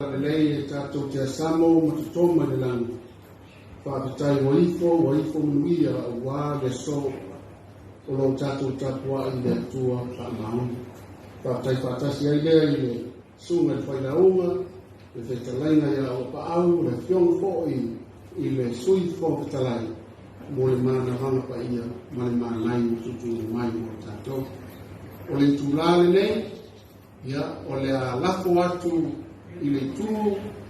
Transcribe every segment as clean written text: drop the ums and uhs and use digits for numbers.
Lelei e tatou te asamo ma totoma i le lagi. Faafetai ua ifo, ua ifo manuia auā le aso o lo o tatou tapuai i le Atua faamaoni. Faafetai faatasi ai lea i le susuga i le failauga, le fetalaiga ia Auapaau, le afioga foi i le Sui Fofoga Fetalai mo le manavaga paia ma le manai ua tuutuuina mai mo tatou. O le itulā lenei, Ia, o le a lafo atu i le itu,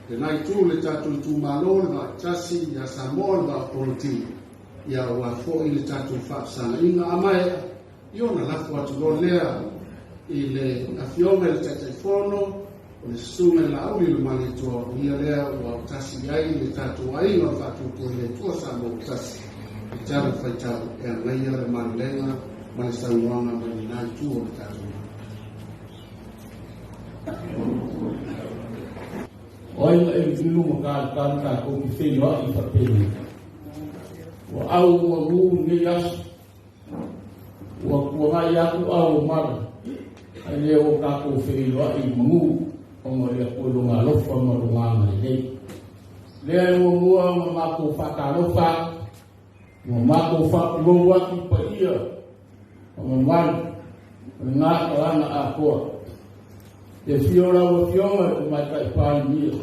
lena itu le tatou itumalo, le Vaa Tasi ia Samoa, le Vaa o Fonoti, ia aua foi le tatou faafesagaiga. A maea, ia ona lafo atu loa lea i le Afioga i le Taitaifono, o le Susuga i le Laauli Lomalietoa, o ia lea ua autasi i ai le tatou aiga o le Faatuatua i le Atua Samoa ua Tasi, i tali faitau e agaia le malelega ma le saunoaga mai lena itu o le tatou Maota. O ai na iluilu ma talatala tatou te feiloai faapenei? Ua au malu lenei aso, ua tuanai atu au o mala, ae le ua tatou feiloai i manu ona o le Atua i Lona alofa ma Lona agalelei. Lea e muamua ona matou faatalofa atu, ma matou faatulou atu i paia ma mamalu o lena kalana atoa. Te afio lau Afioga i le Tamaitai Palemia,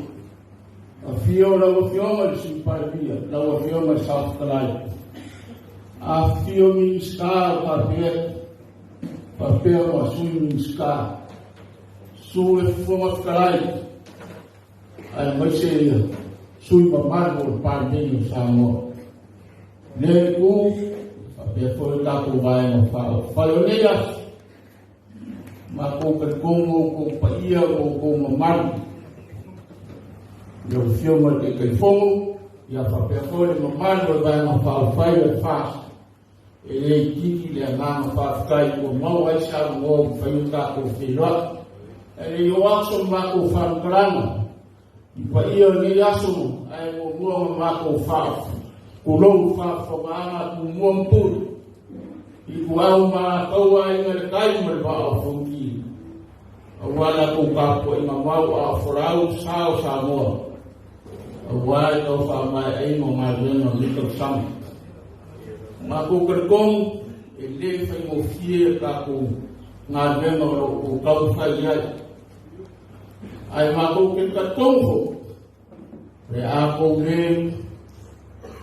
afio lau Afioga i le Sui Palemia, lau Afioga i le Saofetalai, afifio Minisita o le Kapeneta, faapea ma Sui Minisita, susu le Fofoga Fetalai, aemaise ia sui mamalu o le Palemene o Samoa. Lea itu, faapea foi le tatou vaega faaupufai o lenei aso, matou talitonu o outou paia ma outou mamalu, lau Afioga i le Taitaifono, ia faapea foi le mamalu o le Vaega Faaupufai o le FAST, e le itiiti le agaga faafetai ua maua ai se avanoa ua mafai ona tatou feiloai. Ae le i oo atu so matou faamatalaga i paia o lenei aso, ae muamua ona matou faatulou faafofogaaga a Tumua ma Pule, Ituau ma Alataua, Aiga i le Tai ma le Vaa o Fonoti, aua latou tapuaiga mau a o folau sa o Samoa, aua le tau faamaeaina o galuega o lenei tausaga. Matou talitonu e le faigofie le tatou galuega o lo o outou taumafai i ai. Ae matou te talitonu foi, o le a tou le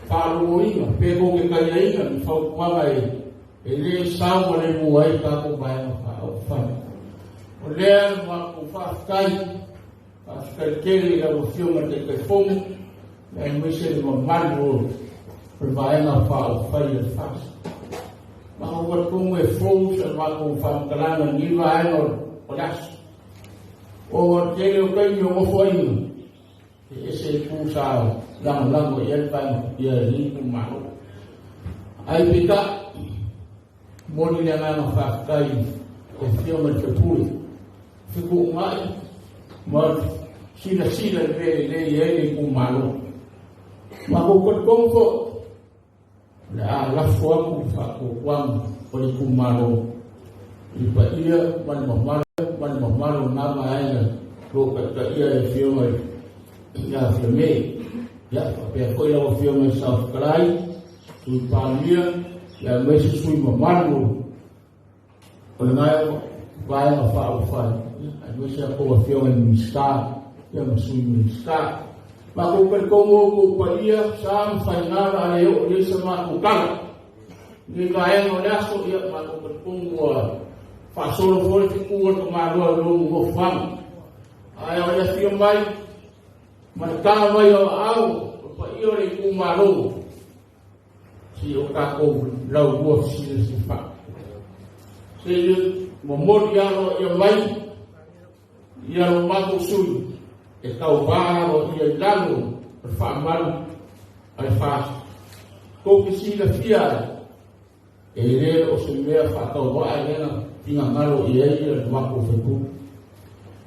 faalogoina pe tou te taliaina ni fautuaga e le saogalemu ai tatou vaega faaupufai. O lea matou faafetai, faafetai tele i lau Afioga i le Taitaifono, aemaise le mamalu o le Vaega Faaupufai a le FAST. Matou talitonu e fou sa matou faamatalaga i lenei vaega o le aso. O le tele o taimi o nofoaiga, e ese le itu sa lagolago i ai le vaega ia lenei itumalo. Ae peitai, momoli le agaga faafetai i le Afioga i le Faipule, fetuunai ma silasila i le mea e lelei ai le itumalo. Matou talitonu foi, o le a lafo atu le faatuatuaga o le itumalo i le paia ma le mamalu ma le mamalu o lena vaega o lo o taitaia e le Afioga ia Fiame. Ia, faapea foi lau Afioga i le Saofetalai, Sui Palemia, aemaise sui mamalu o lena vaega faaupufai, aemaise a outou Afioga i Minisita ma Sui Minisita. Matou talitonu outou paia, sa ma faiga o le a le oo i ai sa matou tala. Nei vaega o le aso, ia matou talitonu ua faasolo foi le fetu a le tamaloa i lou nofoaga. Ae o le afio mai ma le taga mai o aao o le paia o le itumalo, si o tatou laulua fesilafia. Se i momoli aloaia mai ia lo matou sui e tauvā aloaia i lalo o le faamalu a le FAST. Tou te silafia ai, e le o se mea faatauvaa e lena finagalo i ai le matou faipule.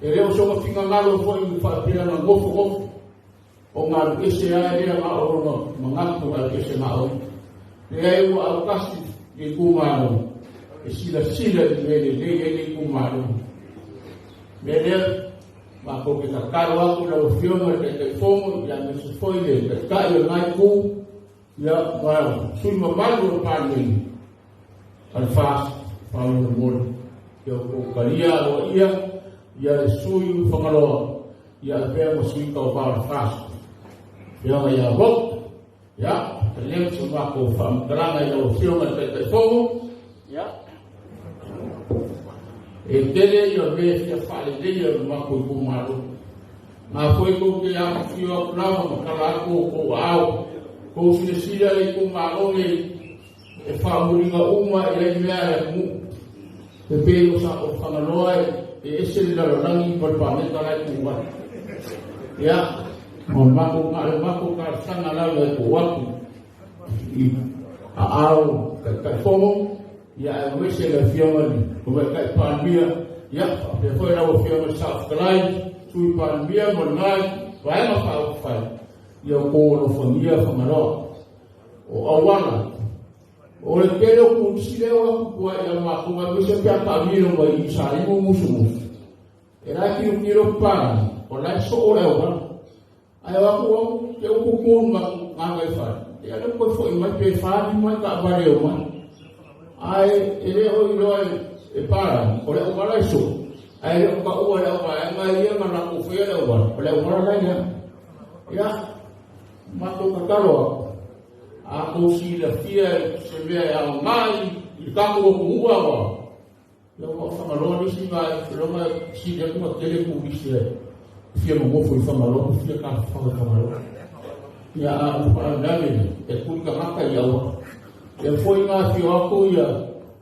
E le o sona finagalo foi i faapea na nofonofo o galu ese lava lea na o lona manatu galu ese na o ia. Leai, ua autasi le itumalo e silasila i le mea lelei ai le itumalo. Mea lea, Matou te tatalo atu i lau Afioga i le Taitaifono, ia aemaise foi le Taitai o lena Itu, ia ma sui usufono mamalu o le Palemene, a le FAST, faamolemole, ia outou talia aloaia ia le sui o Fagaloa, ia avea ma sui tauva o le FAST. Afioga ia Hope, ia, leo se matou faamatalaga i lau Afioga i le Taitaifono, ia, e tele ia mea e fia faaleleia o le matou itumalo. Na foi tou te afifio atu lava ma tala atu o outou aao. Tou silasila le itumalo nei e faamuliga uma i ai mea a le atunuu. E pei o sa o Fagaloa e ese le lalolagi ma le paleta la e tu ai. Ia, o matou na o matou talosaga lava e tuu atu i aao Taitaifono, ia aemaise le Afioga i le Tamaitai Palemia, ia faapea foi lau Afioga i le Saofetalai, Sui Palemia ma lena Vaega Faaupufai, ia outou alofagia Fagaloa. O auala, o le tele o turisi lea o atu tua ia matou, aemaise pe a taamilo mai i Salimu Musumusu, e la e tilotilo papalagi, o la e soo le auala. Ae o atu au, te upu tu ma gagaifale, ia lea toe foi mai pe fa lima taavale e omai. Ae e le o iloa e palagi, o le auala e soo, ae le o taua e le auvaega ia na latou faia le auala, o le auala la ia. Ia, matou tatalo atu, a tou silafia se mea e aoga i le tatou atunuu aoao, ia ua Fagaloa le isi vaega sili atu ona tele turisi e fia nonofo i Fagaloa ma fia tafafao i Fagaloa. Ia a o le faalavelave e tuli tagata i auala. Ia foi na afio atu ia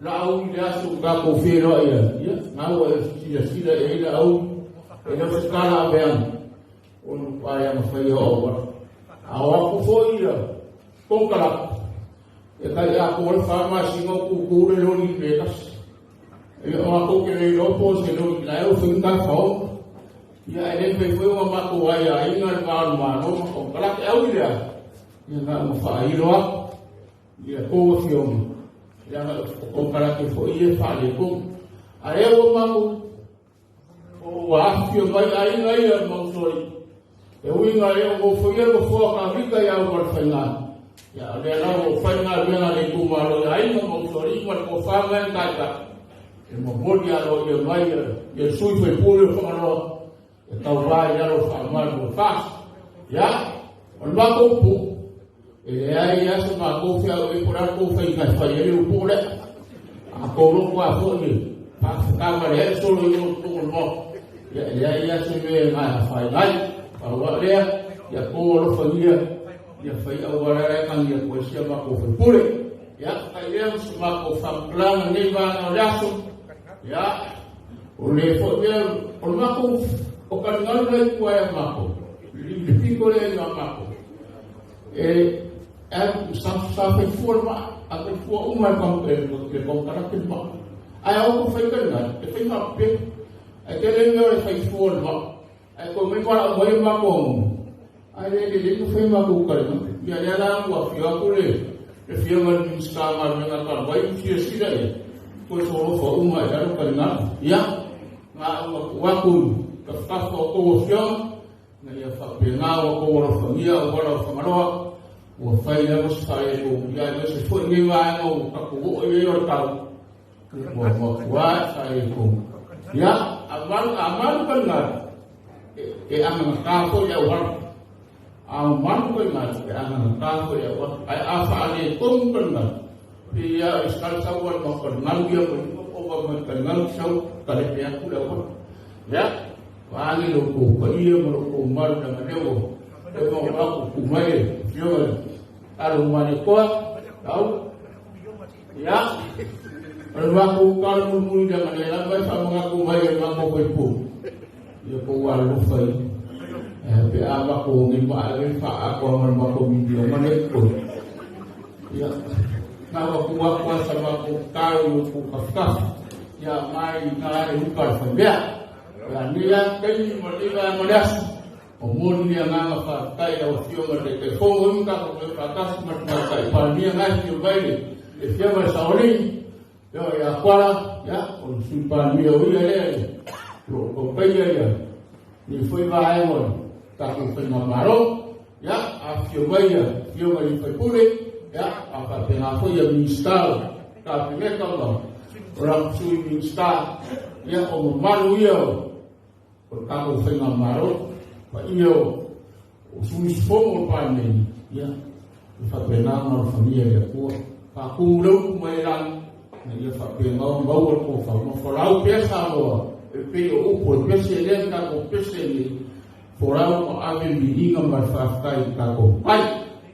Laauli i le aso ua tatou feiloai ai, ia na ua e silasila i ai Laauli, e le o se tala aveane o le vaega faia o auala. A o atu foi ia konekarate, e tai atoa le 4 masina o tutu le loli i le mea e tasi. Ia o matou te le iloa po o se loli la e o fai ni faoga. Ia ae le mafai foi ona matou aiaiga le va o le Malo ma konekarate. Au i lea, ia na ona faailo atu ia tou afioga, leaga o konekarate foi ia e faaletonu. A lea ua matou ua afifio mai aiga ia ma usoalii, e uiga e o nofoia le nofoa o Kavita ia Aumalefaiga, ia o lea lava ua fai galuega a le itumalo i aiga ma usoalii ma le tofa ma e taitai, e momoli aloaia mai ia sui faipule o Fagaloa e tauva i lalo o faamalu o le FAST. Ia, o le matou upu, e leai lava se matou feau e po o le a le tou faiga e fai ai le upu lea. A tou loto lava foi e faafetavale ai le solo i o totonu o le Maota, ia e leai lava se mea e afaina ai. Pau lava lea, ia outou alofagia ia fai auala la e tagi atu ai si a matou faipule. Ia, kai lea ma se matou faamatalaga i lenei vaega o le aso. Ia, o le foi mea, o le matou, o taligalu la i tua ia matou, i le pito lea i matou, e sa fai fua le vaa, a fai fua uma e le konekarate le vaa. Ae a oo fai taligalu, e fai faapipela. Ae tele mea o le fai fua o le vaa, ae toe mai valaau mai o matou amu, ae le lelei ona fai matou taligalu. Ia lea la ua afio atu le Afioga i le Minisita o Galuega talu ai, silasila i ai, toe solofa uma i lalo taligalu. Ia, na ona tuu atu i tafatafa o outou afioga, ina ia faapena ua outou alofagia auala o Fagaloa, ua fai lava se faaletonu, ia aemaise foi lenei vaega ua tatou oo i ai o le tau, ua matua faaletonu. Ia, a malu taligalu, e agagata foi le auala. A malu taligalu, e agagata foi le auala. Ae a faaletonu taligalu, pei lava o le sekali sau ai ma taligalu ia ma lima ova mai taligalu sau talepe atu le auala. Ia, vaeane lo outou paia ma lo outou mamalu leaga lea ua leva ona matou tu mai le afioga i le alo o Malietoa, Lau. Ia, o le matou tala mulimuli leaga lea lava e faamanatu mai e le matou faipule, ia tou alolofa i pe a matou nei maa e faaatoa ma le matou miliona lea i totoe. Ia, na ona tuu atu lava sa matou tatalo i outou tafatafa, ia mai i ina e uta le faimea. Ia, nei lava taimi ma lenei vaega o le aso, momoli le agaga faafetai i lau Afioga i le Taitaifono i tatou toe faatasi ma le Tamaitai Palemia na e afio mai le Afioga i le Saoalii, Afioga ia Kuala, ia, o le Sui Palemia o ia lea o lo o tautaia ia Lenei foi vaega o le tatou faigamalo, ia, afifio mai afioga i sui usufono, ia, a faapena foi ia Minisita o le Kapeneta ma o latou Sui Minisita, ia, o mamalu ia o le tatou faigamalo, paia o sui usufono o le Palemene, ia, e faapena ona alofagia e le Atua. Faatumu le upu mai le lagi, ina ia faapena ona maua le tofa, ma folau pea Samoa, e pei o upu o le pese lea na tatou pese nei, folau ma ave le viiga ma le faafetai i le tatou Matai.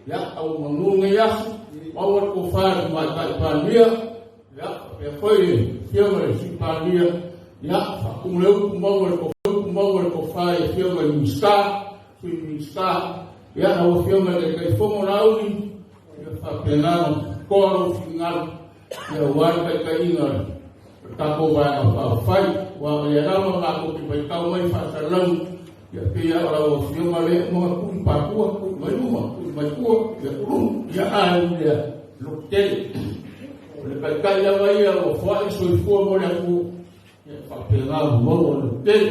Ia, au manu lenei aso, maua le tofa i le Tamaitai Palemia, ia, faapea foi le Afioga i le Sui Palemia, ia, faatumu le upu, maua le tofa i Afioga i Minisita, Sui Minisita, ia, lau Afioga i le Taitaifono Laauli, ia faapena ona toa lou finagalo, ia aua le taitaiga o le tatou Vaega Faaupufai. Aua o lea lava matou te matau mai faasalalauga, ia pei lava o lau Afioga lea e uma ona tuu i patua, tuu mai luma, tuu mai tua, ia tulou, ia ae ui i lea, lototele. O le Taitai lava ia ua foai le soifua mo le atunuu, ia faapena ona maua le lototele.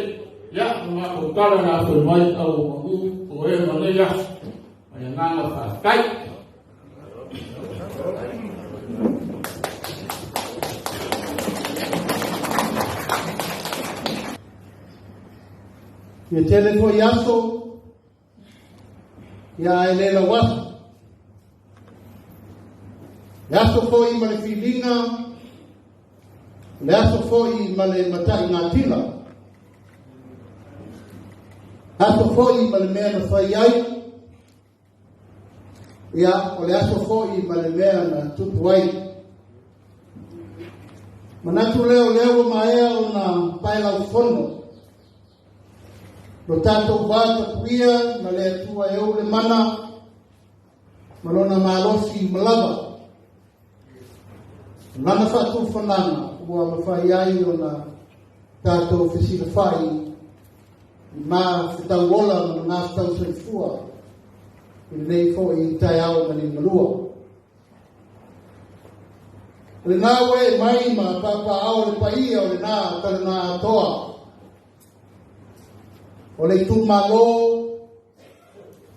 Ia, o le matou tala o le a toe mai au manu o e ma nei aso. Ma le agaga faafetai. Ia tele foi aso, ia ae le lau aso. Le aso foi ma le filiga, le aso foi ma le mataigatila. Aso foi ma le mea na fai ai, ia o le aso foi ma le mea na tupu ai. Manatu lea o lea ua maea ona paelau fono. Lo tatou va tapuia ma le Atua e ou le mana ma lona malosi ma lava. O lana faatufanaga ua mafai ai ona tatou fesilafai i mafetauola ma le mafetau soifua i lenei foi taeao ma liugalua. O lena ua ee mai ma papaao le paia o lena talana atoa o le itumalo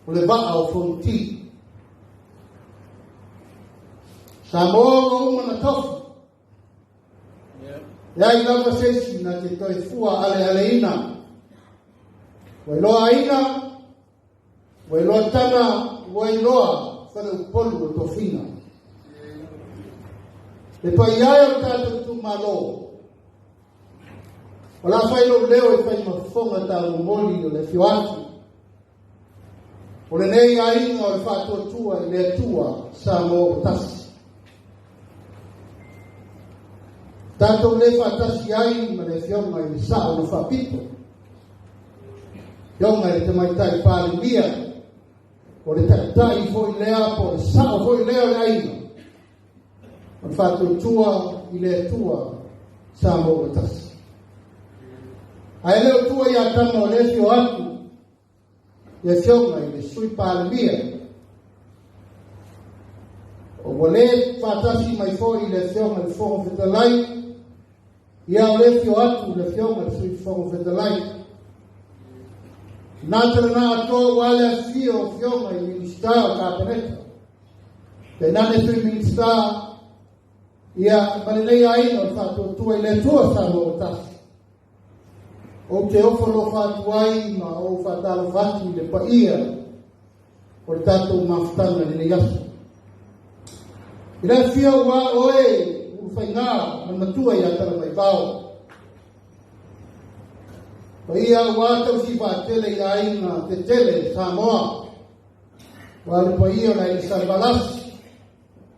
o le vaa o Fonoti. Samoa ua uma na tofi. Leai lava se isi na te toe fua alealeina. Ua iloa aiga, ua iloa tama, ua iloa faleupolu o tofiga. Le paia e o le tatou itumalo, o le a fai lou leo e fai ma fofoga taumomoli o le afio atu o lenei aiga o le Faatuatua i le Atua Samoa ua tasi. Tatou le faatasi ai ma le afioga i le Sao na Faapito, afioga i le Tamaitai Palemia, o le taitai foi lea po o le sao foi lea o le aiga o le Faatuatua i le Atua Samoa ua tasi. Ae le o tua ia tama o le afio atu le afioga i le Sui Palemia, o ua le faatasi mai foi le afioga i le Fofoga Fetalai, ia o le afio atu le afioga i le Sui Fofoga Fetalai. Nā tala atoa ua le afio o afioga i Minisita o Kapeneta. Tainane Sui Minisita, ia ma lenei aiga o le Faatuatua i le Atua Samoa ua tasi. Ou te ofo alofa atu ai ma ou faatalofa atu i le paia o le tatou mafutaga i lenei aso. I le afio ua oe Ulufaiga ma le matua ia Talamaivao. Paia ua tausi vaatele i aiga tetele Samoa. Ua le paia o le aiga Salevalasi,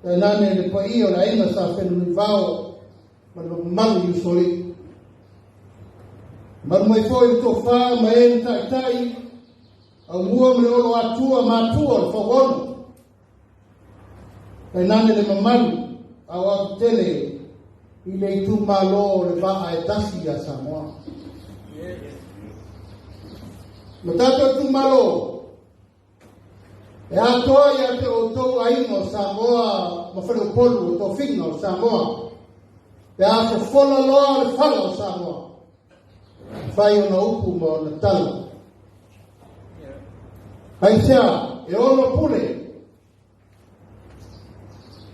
tainane le paia o le aiga Sa Fenunuivao ma le mamalu i Usoalii. Malu mai foi le tofa ma e na taitai, aumua ma le olo atua matua o le fauono. Tainane le mamalu au atu tele i le itumalo o le vaa e tasi ia Samoa. Lo tatou itumalo, e atoa ia te outou aiga o Samoa ma faleupolu o tofiga o Samoa, pe a fofola loa le fala o Samoa, e fai ona upu ma ona tala. Aisea? E ono pule.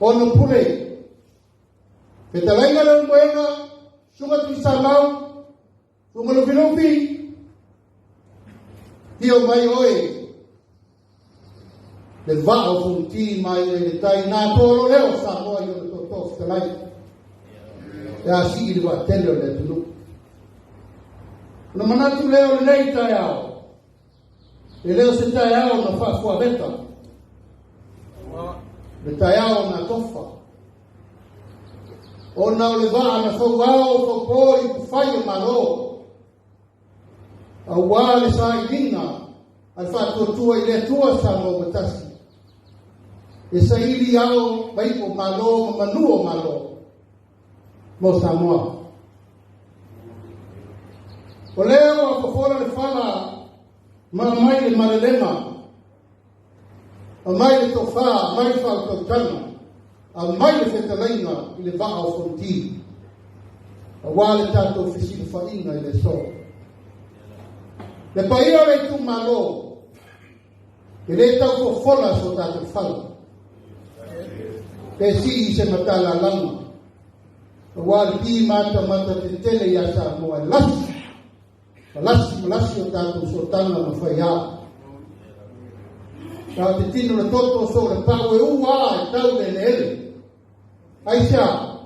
Ono pule. Fetalaiga Leulumoega, Susuga Tuisamau, Susuga Lufilufi, Afio mai oe le vaa o Fonoti mai e le tai na atoa lo leo Samoa i ona tootoo fetalai. E a sii le vaatele o le atunuu. Ona manatu lea o lenei taeao, e le o se taeao na faafuaveta, le taeao na tofa. Ona o le vaa na fauao faupo i upufai o Malo, Auā le sailiga a le Faatuatua i le Atua Samoa ua tasi, e saili ao ma iu o Malo ma manu o Malo mo Samoa. O lea ua fofola le fala ma aumai le malelema, aumai le tofā, aumai le faautautaga, aumai le fetalaiga i le vaa o Fonoti, aua le tatou fesilafaiga i le aso. Le paia o le itumalo, e le tau fofola so tatou fala, pe sii se matalalaga, aua le ki matamata tetele ia Samoa e lasi, malasi malasi o tatou sootaga ma faiā. Sa te tino le toto so le pau e ua e tau le eleele. Aisea?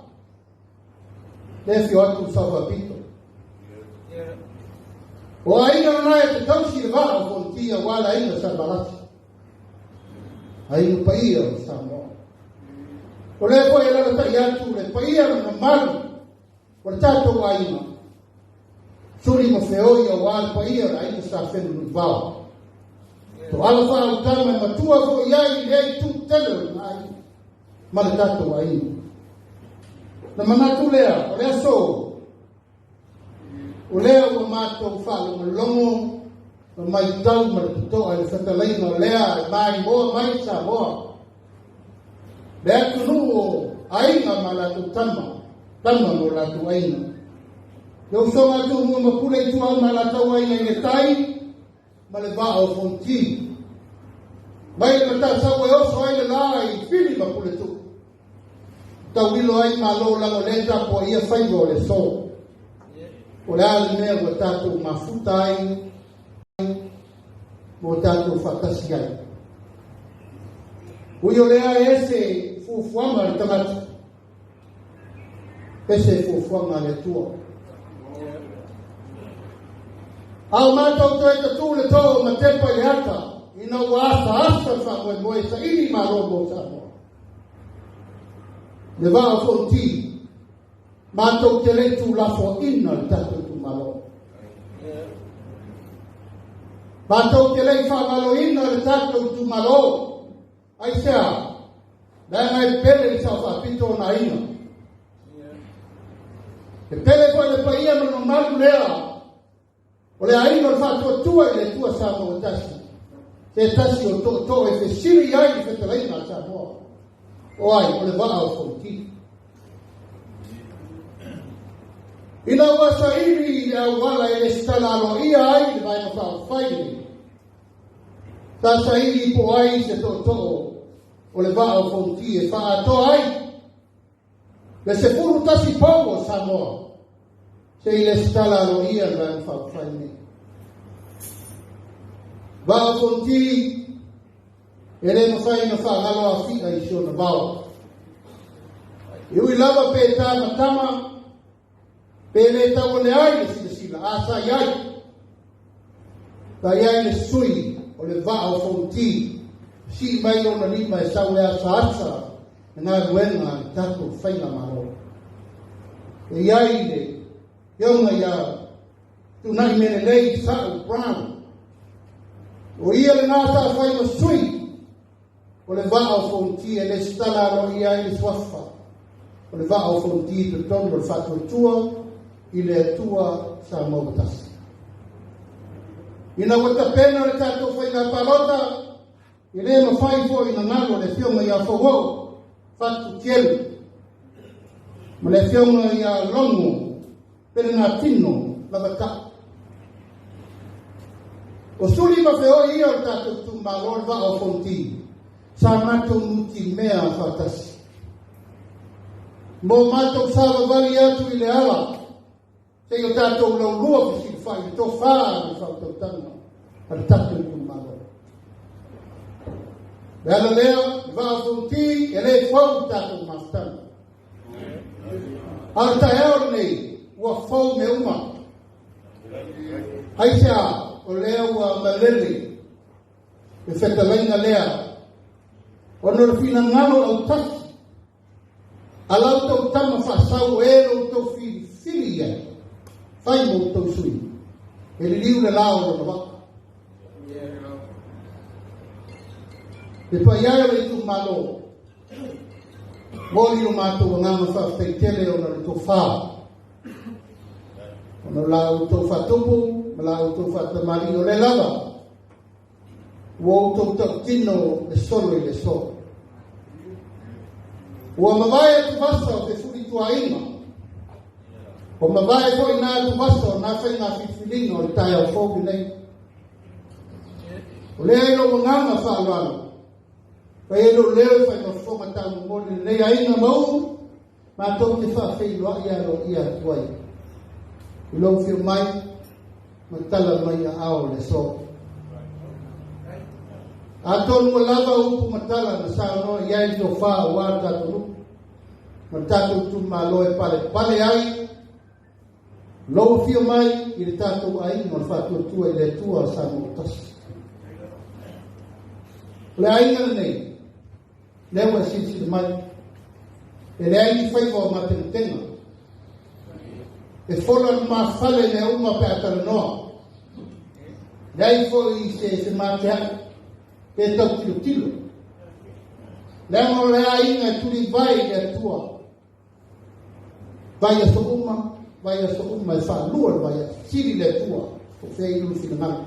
Le afio atu le sao faapito. O aiga lena e te tausi le vaa o Fonoti aua le aiga sa Malaki. Aiga paia o Samoa. O lea foi e lalatai atu le paia ma mamalu o le tatou aiga. Suli ma feoi aua le paia o le aiga sa Fenunuivao. Toala faautama e matua foi ai i lea itu tele o le aiga ma le tatou aiga. Na manatu lea, o le aso, o lea ua matou faalogologo ma maitau ma le totoa i le fetalaiga o lea e maimoa mai Samoa, le atunuu o aiga ma latou tama, tama ma o latou aiga. Le usoga a Tumua ma Pule Ituau ma latou aiga i le tai ma le vaa o Fonoti. Mai le Mataisaua e oso ai le la i Fili ma Puletuu. Tauilo ai Malo lago le tapuaia faiva o le aso. O le a le mea ua tatou mafuta ai ma ua tatou faatasi ai. Ui o lea e ese fuafuaga a le tagata, ese fuafuaga a le Atua. A o matou toe tatū le too ma tepa i le ata, ina ua asaasa le faamoemoe saili Malo mo Samoa. Le vaa o Fonoti, matou te le tuulafoaina le tatou itumalo. Matou te le i faagaloina le tatou itumalo. Aisea? Leaga e pele le Sao Faapito o aiga. E pele foi le paia ma le mamalu lea O le aiga o le Faatuatua i le Atua Samoa ua tasi, se tasi o tootoo e fesili ai i le fetalaiga a Samoa, o ai o le vaa o Fonoti. Ina ua saili i le auala e lesitala aloaia ai le Vaega Faaupufai lenei, sa saili po ai se tootoo o le vaa o Fonoti e faaatoa ai Le 11 pou o Samoa, se i lesitala aloaia le Vaega Faaupufai lenei. Vaa o Fonoti e le mafai ona faagalo afi'a i si ona vao. E ui lava pe tamatama, pe le tauane ai le silasila, a sa i ai. Sa i ai le sui o le vaa o Fonoti, sii mai lona lima e sau e asaasa le galuega a le tatou faigamalo. E i ai le Afioga ia Tunai Melelei Sa'u Brown, o ia lena sa fai ma sui o le vaa o Fonoti e lesitala aloaia ai le suafa o le vaa o Fonoti i totonu o le Faatuatua i le Atua Samoa ua tasi. Ina ua tapena le tatou faiga palota, e le mafai foi ona galo le afioga ia Fauau Fatu Tielu ma le afioga ia Logo Pelenatino Lavata. O suli ma feoi ia o le tatou itumalo le Vaa o Fonoti, sa matou nutimea faatasi. Mo matou savavali atu i le ala, seia o tatou laulua fesilafai i le tofa ma le faautautaga a le tatou itumalo. O le ala lea, le Vaa o Fonoti e le fou le tatou mafutaga. A o le taeao lenei, ua fou mea uma. Aisea? O lea ua malele le fetalaiga lea ona o le finagalo autasi a la outou tama faasau o e lo outou filifili i ai, fai mo outou sui, e liliu le la o lona vaa. Le paia e o le itumalo, momoli lo matou agaga faafetai tele ona o le tofa, ona o la outou faatupu ma la outou faatamalii, o lea lava ua outou tautino le solo i le aso. Ua mavae atuvasa o fefulituaaiga, ua mavae foi na atuvasa o na faiga filifiliga o le taeao fou lenei. O lea i lou agaga faaaloalo, fai ai lou leo e fai ma fofoga taumomoli lenei aiga Mauu, matou te faafeiloai aloaia atu ai i lou afio mai ma tala mai aao o le aso. Atonu ua lava upu ma tala na saunoa i ai le tofa aua le tatou nuu ma le tatou itumalo e palepale ai lou afio mai i le tatou aiga o le Faatuatua i le Atua Samoa tasi. O le aiga lenei, lea ua e silasila mai, e leai ni faiva o matematega. E fola lumafale mea uma pe a talanoa. Leai foi se femateai pe tautilotilo. Leaga o le aiga e tulivai i le Atua. Vaiaso uma, vaiaso uma e faalua le vaiaso, sili le Atua o fea i lona finagalo.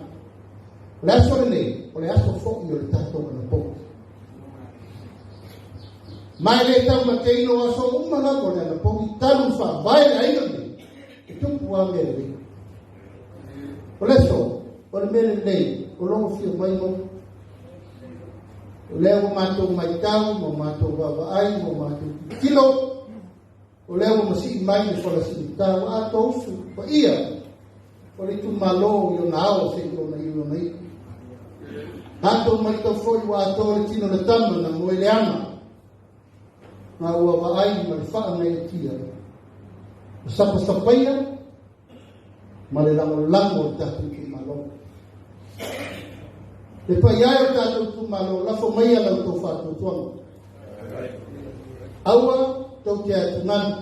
O le aso lenei, o le aso foi o le tatou anapogi. Ma e le taumateina o aso uma lava o le anapogi talu faavae le aiga lenei, e tupu lava mea lelei. O le aso, o le mea lelei, o lou afio mai Mauu. O lea ua matou matau ma matou vaavaai ma matou tilotilo, o lea ua masii mai le falasigita ua atoa usu paia o le itumalo i ona ao seia ona iu ona iu. Matou matau foi ua atoa le tino o le tama na moe le ana, ma ua vaai ma le faagaeetia, ua sapasapaia ma le lagolago o le tatou itumalo. Le paia e o le tatou itumalo, lafo maia la outou faatuatuaga. Aua tou te atugalu.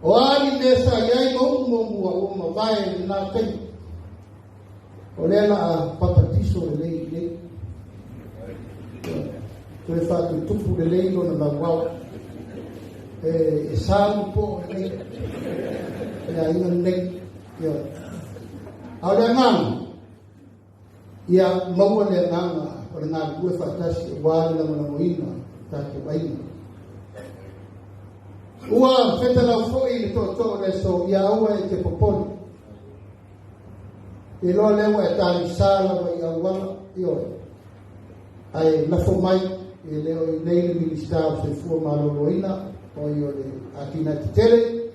O a ni mea sa i ai Mauu muamua ua mavae i lena taimi. O lea la a papatiso lelei i inei. Toe faatutupu lelei lona lauao. E sa le po lelei. Le aiga lenei. A o le agaga, ia maua le agaga o le galulue faatasi aua le lagolagoina o tatou aiga. Ua fetalau foi le tootoo o le aso, ia aua e te popole. Iloa lea ua e tagisa lava i auala, ioe. Ae lafo mai, e le o i inei le Minisita o le Soifua Maloloina, o i o le atinae tetele.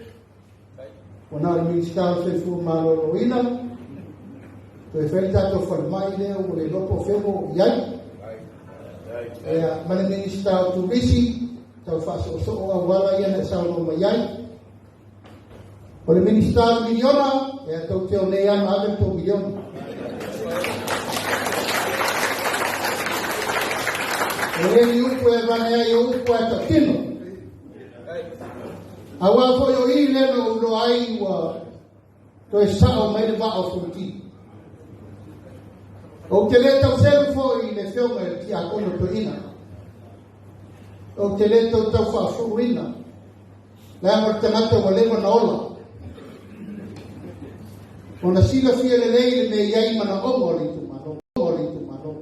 Ua na o le Minisita o le Soifua Maloloina, toe fai le tatou falemai lea ua le iloa po o fea ua oo i ai. Ia, ma le Minisita o Turisi, tau faasoosoo auala ia na e saunoa mai ai. O le Minisita o le miliona, ia tou te o nei lava ma ave le tou miliona. E le ni upu e avane ai o upu ae tautino. Aua foi o i lea na ou iloa ai ua toe sao mai le vaa o Fonoti. Ou te le tauselu foi i le afioga i le tiakono toeaina. Ou te le tau tau faafuluina. Leaga o le tagata ua leva na ola. Ona silafia lelei le mea i ai manaoga o le itumalo. O le itumalo.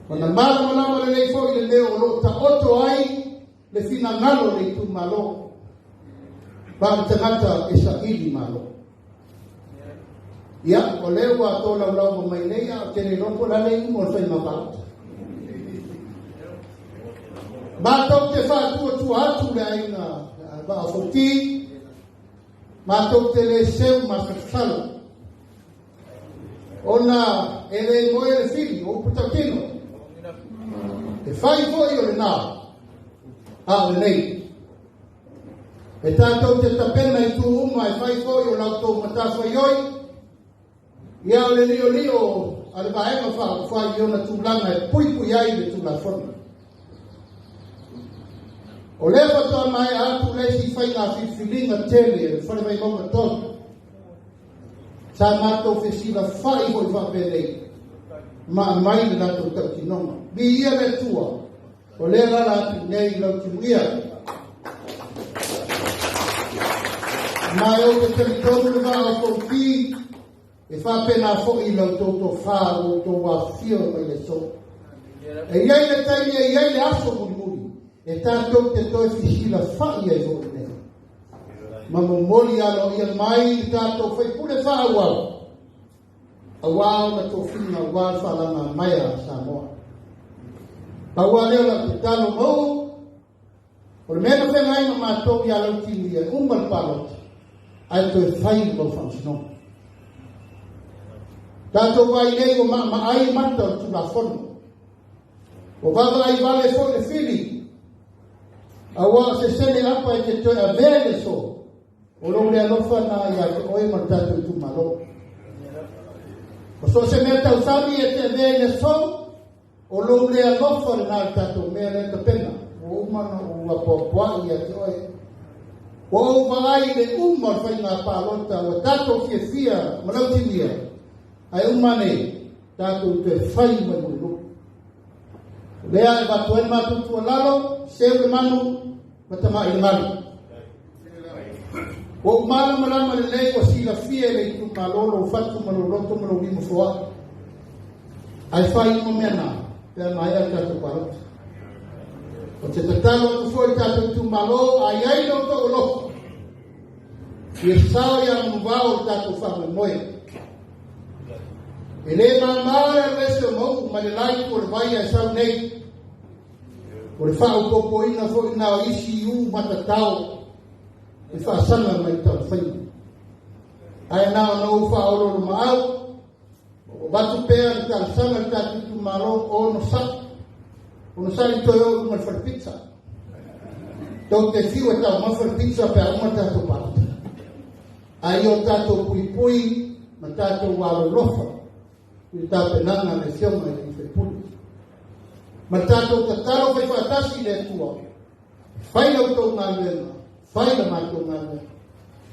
Ona malamalama lelei foi le mea o lo o taoto ai le finagalo o le itumalo. Ma le tagata e saili malo. Ia, o lea ua tolaulauina mai nei, ae ou te le iloa po o le a le iuga o le faiga palota. Matou te faatuatua atu le aiga Vaa o Fonoti, matou te le seu masalosalo, ona e le moe le fili o upu tautino. E fai foi o lena, a o lenei. E tatou te tapena i itu uma e fai foi o la outou matafaioi, ia o le liolio a le Vaega Faaupufai i ona tulaga e puipui ai le Tulafono. O lea faatoa maea atu le isi faiga filifiliga tele a le Fale Vaimauga 3, sa matou fesilafai foi faapenei ma aumai le latou tautinoga. Viia le Atua, o lea lala atu nei i lau timuia. Ma e ou te talitonu le Vaa o Fonoti e faapena foi i la outou tofa ua outou afifio mai le aso. E i ai le taimi, e i ai le aso mulimuli e tatou te toe fesilafai ai foi nei. Ma momoli aloaia mai i tatou faipule faaauau aua ona tofiga aua le faalagamaea a Samoa. Pau lava lea o lau tatalo Mauu, o le mea na feagai ma matou ia Lautimuia e uma le palota ae toe fai le mau faamasinoga. Tatou vaai nei ua maamaai mata o le Tulafono. Ua vaavaai vale foi le fili, aua o se sene apa e te toe avea i le aso, o lou le alofa na ia te oe ma le tatou itumalo. O so o se mea tausami e te avea i le aso, o lou le alofa lena i le tatou mea lea tapena, ua uma ona ou apoapoai ia te oe. Ua ou vaai i le uma o le faiga palota ua tatou fiafia ma lautimuia, ae uma ane tatou toe fai mai mulilupe. O lea e avatu ai le matou tuualalo, seu le manu ma tamai le galu. Ua ou malamalama lelei ua silafia e le itumalo lou fatu ma lou loto ma lou lima foai. Ae fai uma mea na, pe a maea le tatou palota. Ou te tatalo atu foi i le tatou itumalo, a i ai lo outou alofa, ia sao ia Manuvao le tatou faamoemoe. E le māmā le alu ese o Mauu mai le la itu o le vai ae sau nei. O le faaopoopoina foi lena o isi u matatao e faasaga mai taumafaiga. Ae na ona ou faaoloolomaau, ua avatu pea le talosaga i le tatou itumalo onosai. Onosai toe oo i luma o le fale pizza. Tou te fiu e taumafa le pizza pe a uma le tatou palota. Ae ia o tatou puipui ma tatou alolofa i le tapenaga a le Afioga i le sui usufono. Ma le tatou tatalo fai faatasi i le Atua, fai la outou galuega, fai la matou galuega.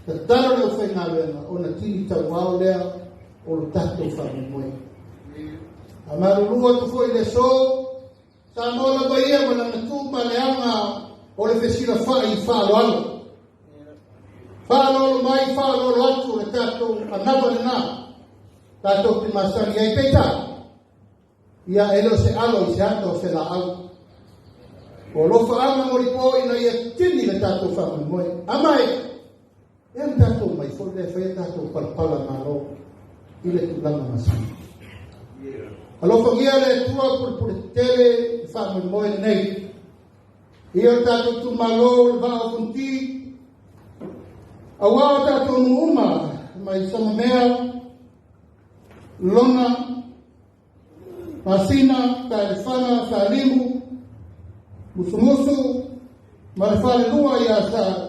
Tatalo le aufaigaluega ona tini tauao lea o lo tatou faamoemoe. A malulu atu foi i le aso, Samoa lava ia ma lana tu ma le aga o le fesilafai faaaloalo. Faaaloalo mai, faaaloalo atu o le tatou anava lena tatou te masani ai. Peitai, ia e le o se alo i se ata o se laau. O alofaaga molipo ina ia tini le tatou faamoemoe. A mai, ea na tatou mai foi lea e fai a tatou palapala malo i le tulaga masani. Alofagia le Atua pulepule tetele le faamoemoe lenei. Ia o tatou itumalo le Vaa o Fonoti, aua o tatou nuu uma mai Samamea, Lona, Masina, Taelefaga, Salimu, Musumusu, ma le falelua ia Sa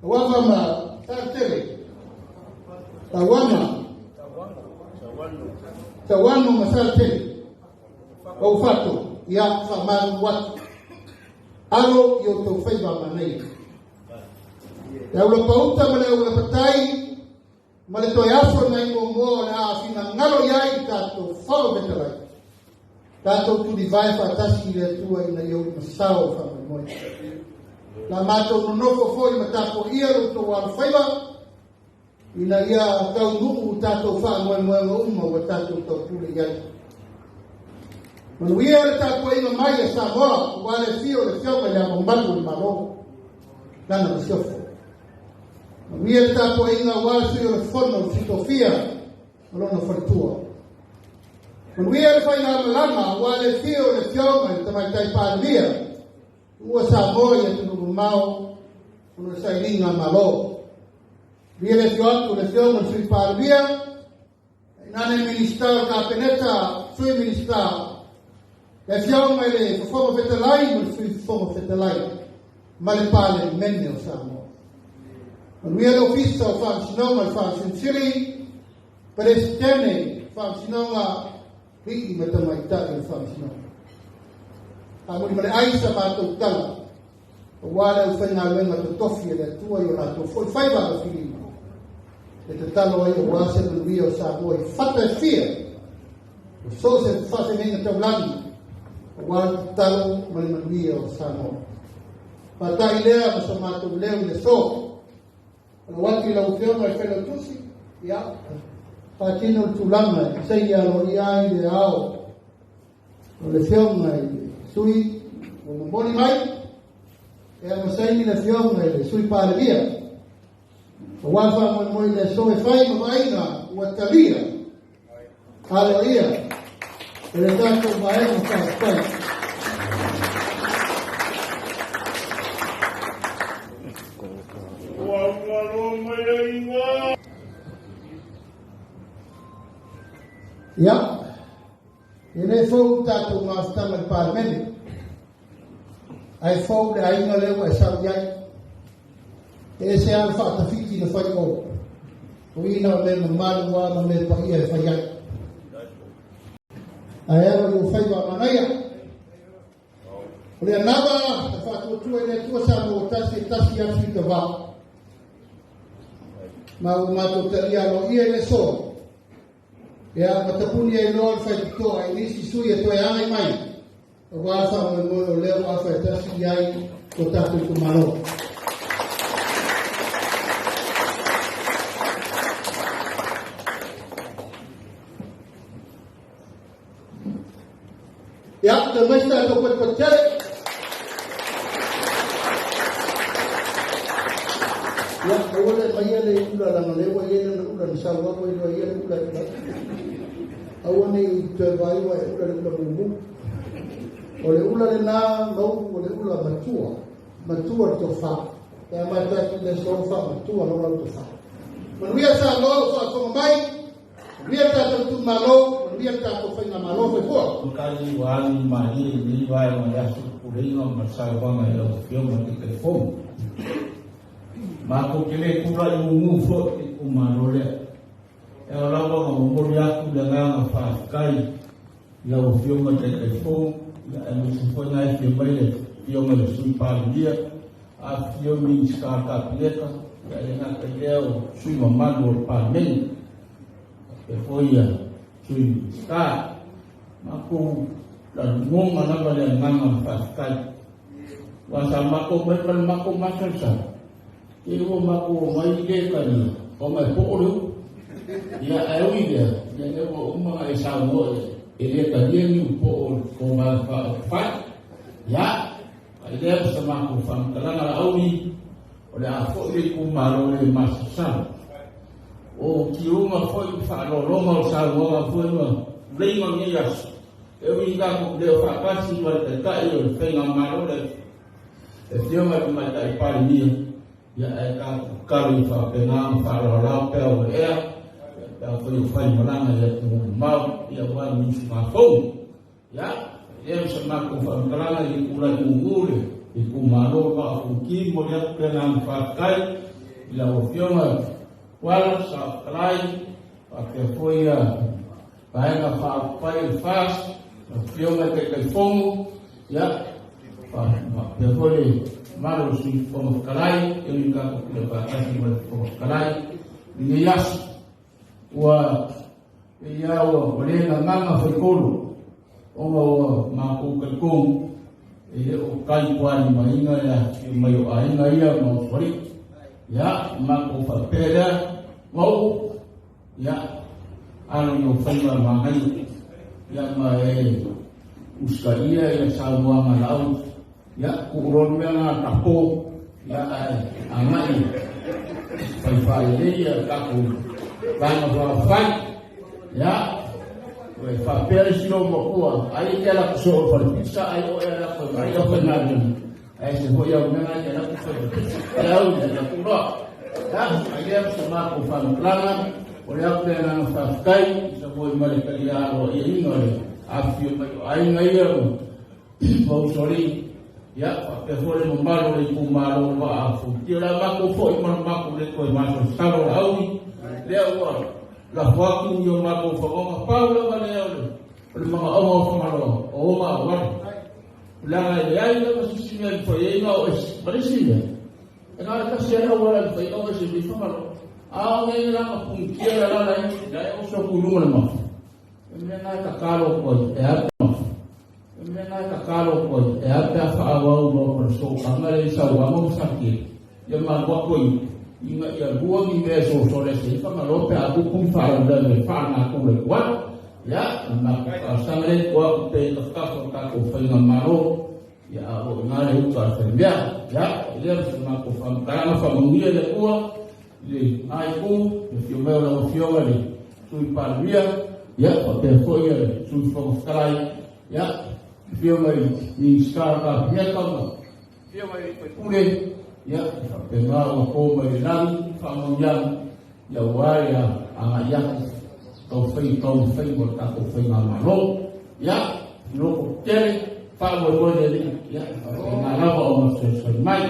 Tauava ma Saletele, Tauana, Tauano ma Saletele, Ufato, ia faamalulu atu. Alo i outou faiva manaia. Le aulapauta ma le aulapatai ma le toe aso nai muamua o le a finagalo i ai le tatou Fao Fetalai. Tatou tulivae faatasi i le Atua ina ia ulumasao le faamoemoe. La matou nonofo foi ma tapuaia lo outou alofaiva ina ia taunuu tatou faamoemoega uma ua tatou taupule i ai. Manuia le tapuaiga mai a Samoa aua le afio o le Afioga i Le Ao Mamalu o le Malo, Lana Masiofo. Manuia le tapuaiga aua le Sui o le Fono o Sui Tofia, ma lona faletua. Manuia le faigamalaga aua le afio o le Afioga i le Tamaitai Palemia ua Samoa i atunuu mamao ona o le sailiga a Malo. Manuia le afio atu o le Afioga i le Sui Palemia, tainane Minisita o le Kapeneta, Sui Minisita, le Afioga i le Fofoga Fetalai ma le Sui Fofoga Fetalai ma le Palemene o Samoa. Manuia le Ofisa o Faamasinoga, le Faamasino Sili, Peresetene, Faamasinoga, Alii ma Tamaitai o le Faamasinoga. Faamuli ma le ai sa matou tala, aua le aufaigaluega totofi a le Atua i o latou foi faiva alofilima, e tatalo ai aua se manuia o Samoa i fata e fia, o so o se faafeagaiga taulagi, aua le tatalo ma le manuia o Samoa. Faata'i lea ma so matou leo i le aso. Alu atu i lau Afioga i le Failautusi, ia, faatino le tulaga e saini aloaia ai le ao o le Afioga i le Sui ua momoli mai, ia ma saini le Afioga i le Sui Palemia. Aua le faamoemoe i le aso e fai ma vaaiga ua talia aloaia e le tatou Vaega Faaupufai. Ia, e le fou tatou mafutaga i le Palemene, ae fou le aiga lea ua e sau i ai. E ese lava le faatafiti na fai o, o i na o mea mamalu lava ma mea paia e fai ai. Ae alo i ou faiva a manaia. O le anava e faatuatua i le Atua Samoa tasi e tasi atu i ka vao. Ma ua matou talia aloaia i le aso. Ia, ma tapuni ai loa le faitotoa i nisi sui e toe agai mai, aua le faamoemoe o lea ua afa e tasi i ai ko tatou itumalo. Ia, toe mai se tatou patipati tele. Ia, aua le aumaia le ula leaga o lea ua i ai lana ula na sau lava ua iloa e ia le ula e ula ai. Aua ne i toe vaai ua e ula le ula mumu. O le ula lena Mauu o le ula matua, matua le tofa. Pe a amata atu i le aso faamatua loa lau tofa. Manuia Samoa ua faafofoga mai. Manuia le tatou itumalo, manuia le tatou faigamalo. Soifua. Makali ua agi malie i lenei vaega o le aso puleina ma le saunoaga i lau Afioga i le Taitaifono. Matou te le tulai mumu foi i le itumalo lea. E ao lava ona momoli atu le agaga faafetai i lau Afioga i le Taitaifono, aemaise foi na e afio mai le Afioga i le Sui Palemia, afifio Minisita o le Kapeneta, e le gata i lea o sui mamalu o le Palemene, faapea foi ia Sui Minisita. Matou lagona lava le agaga o le faafetai. Aua sa matou omai ma le matou masalosalo, te i ua matou omai le talia, ona e po'o le upu. Ia, ae ui i lea, ia lea ua uma ona e saunoa i ai, e le talia ni upu po'o i le Vaega Faaupufai. Ia, a i lea o se matou faamatalaga Laauli, o le a foi le itumalo le masalosalo. O tiuga foi ma faaaloaloga o saunoaga foi ma tuleiga o lenei aso, e ui i tatou le o faatasi ma le Taitai o le Faigamalo le Afioga i le Tamaitai Palemia, ia ae tatou tatalo ia faapena ona faaaloaloa pea ua ea, pe afai o fai malaga i atunuu mamao, ia aua le usugafono. Ia, e le o se matou faamatalaga i le tulai mumu le itumalo o Vaa o Fonoti, momoli atu le agaga faafetai i lau Afioga Tuala Saofetalai, faapea foi ia Vaega Faaupufai o le FAST, lau Afioga i le Taitaifono, ia, faapea foi le mamalu o le Sui Fofoga Fetalai, e ui i tatou pule faatasi ma le Fofoga Fetalai i lenei aso. Ua pei lava ua le gagana faitolo ona ua matou talitonu e le o taituālimaina le afifio mai o aiga ia ma usoalii. Ia, matou faapea lea, Mauu, ia, alo i ou faiva manaia, ia ma e usitaia ia saunoaga a Laauli. Ia, tuu loa le mea lena tapo, ia ae agai fai faalelei ia tatou vaega faaupufai. Ia, ua e faapea le isi lou matua, ai e te alu atu soo i le fale pizza, ai oe e alu atu e vaai le aufaigaluega, ae ese foi au mea na e te alu atu fai le pizza. Ia au ia, ia tuuloa. Ia, ai lea ma se matou faamatalaga, o le atu le agaga faafetai, tusa foi ma le taliā aloaiaina o le afifio mai o aiga ia ma usoalii, ia, faapea foi le mamalu o le itumalo o Vaa o Fonoti. O le a matou foi ma le matou le toe masalosalo o Laauli, lea ua lafo atu i o matou fanoga, pau lava lea o le manaoga o Fagaloa, o ona auala. Leaga e leai lava se isi mea e mafai ai ona oo ese ma le isi mea, e na o le tasi lava le auala e mafai ona oo ese mai Fagaloa. A o nei la na punitia le alala ai, la e oso atu i luga o le mafu. O le mea lena e tatalo atu ai, e a pe mafu. O le mea lena e tatalo atu ai, e a pe a faaauau loa ma le sootaga lea i Sauano ma Satiele, ia ma alu atu ai ina ia lua ni mea e solisoli ese ai Fagaloa pe a tupu ni faalavelave e faalenatura i tua. Ia, o le matou talosaga lea i tua atu pea i tafatafa o le tatou faigamalo, ia a o lo o i ina le uta a le faimea. Ia, e lea ma se matou faamatalaga, faamanuia le Atua i lena itu, le afio mai o lau Afioga i le Sui Palemia, ia, faapea foi le Sui Fofoga Fetalai, ia, afioga i Minisita o le Kapeneta ma afioga i sui usufono, ia, e faapena ona to mai le lagi faamanuiaga, ia aua le agai atu taufai taumafai mo le tatou faigamalo. Ia, loto tele, faamoemoe le Alii, ia, e faapena lava ona fesoasoani mai.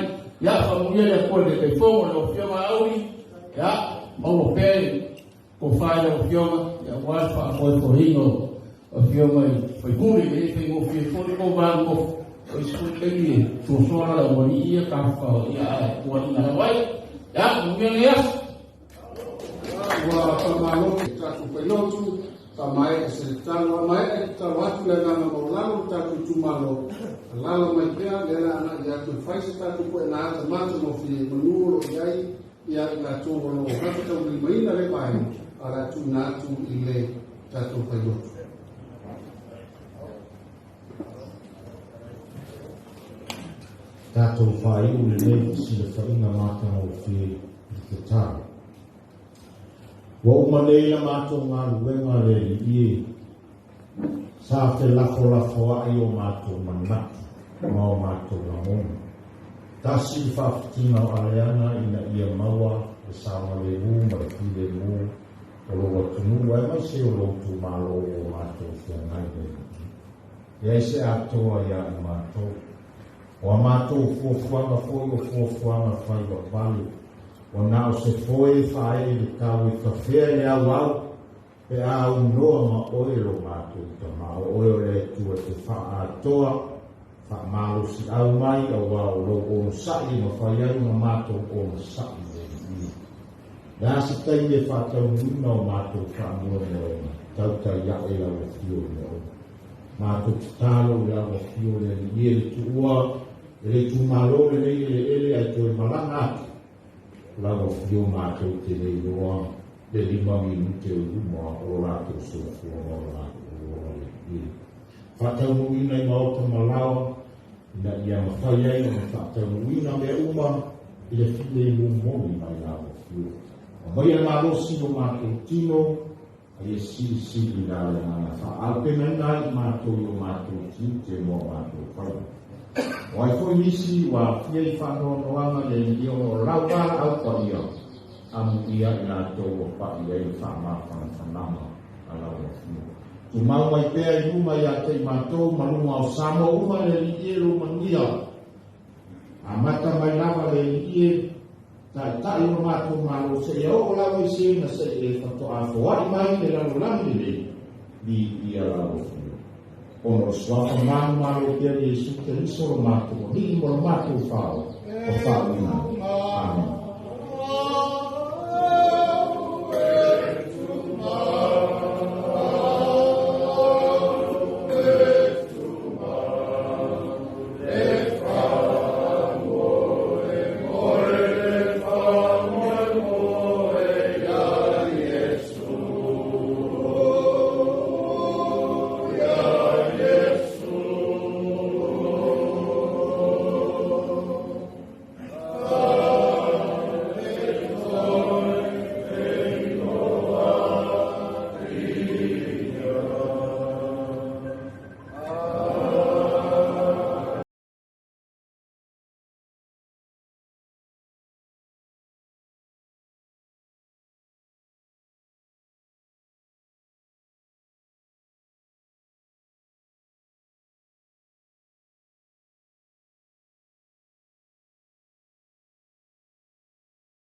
Ia, faamanuia le Atua i le Taitaifono, lau Afioga Auli, ia, maua pea le tofa i lau Afioga, ia, aua le faafoefoeina o Afioga i sui usufono, e le faigofie foi tou va nonofo, o isi foi taimi e soasoa le aualii ia tafafao, ia, ae tuuaiina lava ai. Ia, manuia lenei aso. Ua faamalo i le tatou failotu, faamaea se tatalo, a maea e tatalo atu le agaga maualalo o le tatou itumalo, alaala mai pea lea la agai atu e fai se tatou puena ata matagofie manu o lo o i ai ia i latou o lo o gafataulimaina lea vaega, a o le a tuuina atu i le tatou failotu. Tatou faaiu lenei fesilafaiga matagofie i le tatalo. Ua uma nei la matou galuega le Alii e, sa felafolafoai o matou manatu ma o matou lagona. Tasi le faafitiga o Aleana ina ia maua le saogalemu ma le filemu o lou atunuu aemaise o lou itumalo ua matou feagai le Alii. Leai se atoa ia i matou. O a matou fuafuaga foi o fuafuaga fai vavale, ua na o se foe e faaee i le tau e tafea i le auau, pe a aunoa ma oe lo matou Tama, o oe o le Atua e te faaatoa, faamalosiau mai, auā o lou onosai e mafai ai ona matou onosai i le Alii. Le a se taimi e faataunuuina o matou faamoemoega, tautai ae lau Afio i le ona. Matou tatalo i lau Afio le Alii e le tuua e le itumalo lenei eleele ae toe malaga atu lau Afio matou te le iloa le 5 minute o i luma o lo latou soifua ma o latou ola le Alii e. Faataunuuina i maota ma laoa ina ia mafai ai ona faataunuuina mea uma i le filemu moni mai lau Afio. Aumaia le malosi i o matou tino A ia silisili la le agaga faaaupegaina ai i matou i o matou tiute ma o matou faiva. O ai foi nisi ua aafia i faanoanoaga le alii ona o lau valaau paia, amuia i latou ua pai ai le faamafanafanaga a lau Afioga. Tumau mai pea i luma ia te i matou ma luga o Samoa uma le Alii e lou manuia. Amata mai lava le Alii e Taitai o lo matou Malo seia oo lava i se na se i e faatoa foai mai le lalolagi lenei, viia lau Afioga. Ona o le suafa manumalo pea o Iesu Keriso lo matou Alii ma lo matou Fao, o faauiga.